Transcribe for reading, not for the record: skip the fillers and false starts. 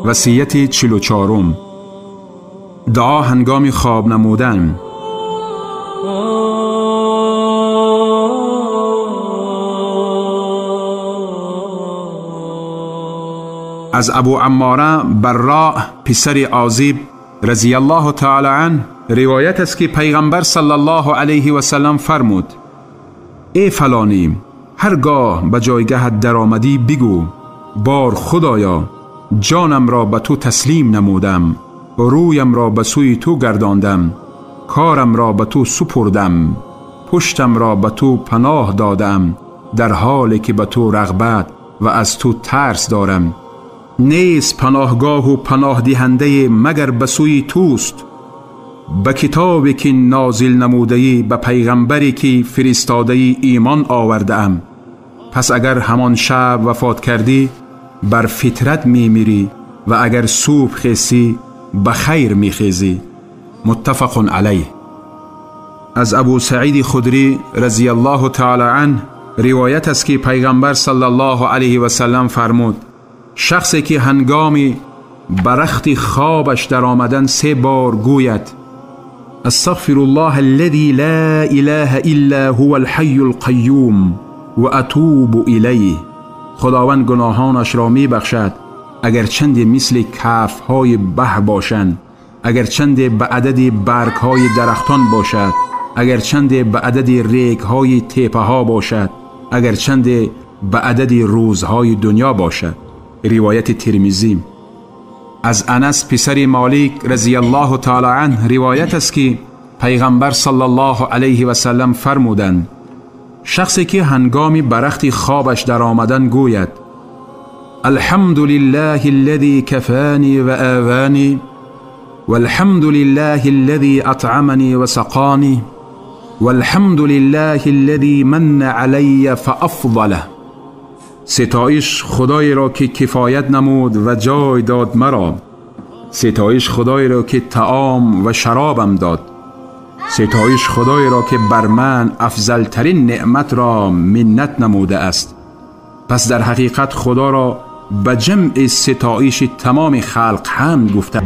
وصیت 44، دعا هنگام خواب نمودن. از ابو عماره براء پسر عازب رضی الله تعالی عنه روایت است که پیغمبر صلی الله علیه و سلم فرمود: ای فلانی، هرگاه به جایگهت درآمدی بگو: بار خدایا، جانم را به تو تسلیم نمودم، رویم را به سوی تو گرداندم، کارم را به تو سپردم، پشتم را به تو پناه دادم، در حالی که به تو رغبت و از تو ترس دارم. نیست پناهگاه و پناه دهنده مگر به سوی توست. به کتابی که نازل نموده‌ای، به پیغمبری که فرستاده‌ای ایمان آورده ام. پس اگر همان شب وفات کردی بر فطرت میمیری و اگر صبح خیزی به خیر میخیزی. متفق علیه. از ابو سعید خدری رضی الله تعالی عنه روایت است که پیغمبر صلی الله علیه و سلم فرمود: شخصی که هنگامی برخت خوابش در آمدن 3 بار گوید: استغفر الله الذي لا اله الا هو الحي القیوم و اتوب الیه، خداوند گناهانش را می بخشد اگر چند مثل کف های بحر باشند، اگر چند به عدد برگ های درختان باشد، اگر چند به عدد ریگ های تپه ها باشد، اگر چند به عدد روزهای دنیا باشد. روایت ترمذی. از انس پسر مالک رضی الله تعالی عنه روایت است که پیغمبر صلی الله علیه و سلم فرمودند: شخصی که هنگام برخت خوابش در آمدن گوید: الحمد لله الذي كفاني وآواني والحمد لله الذي أطعمني وسقاني والحمد لله الذي من علي فأفضله. ستایش خدای را که کفایت نمود و جای داد مرا. ستایش خدای را که طعام و شرابم داد. ستایش خدای را که بر من افضل ترین نعمت را منت نموده است. پس در حقیقت خدا را به جمع ستایش تمام خلق هم گفته.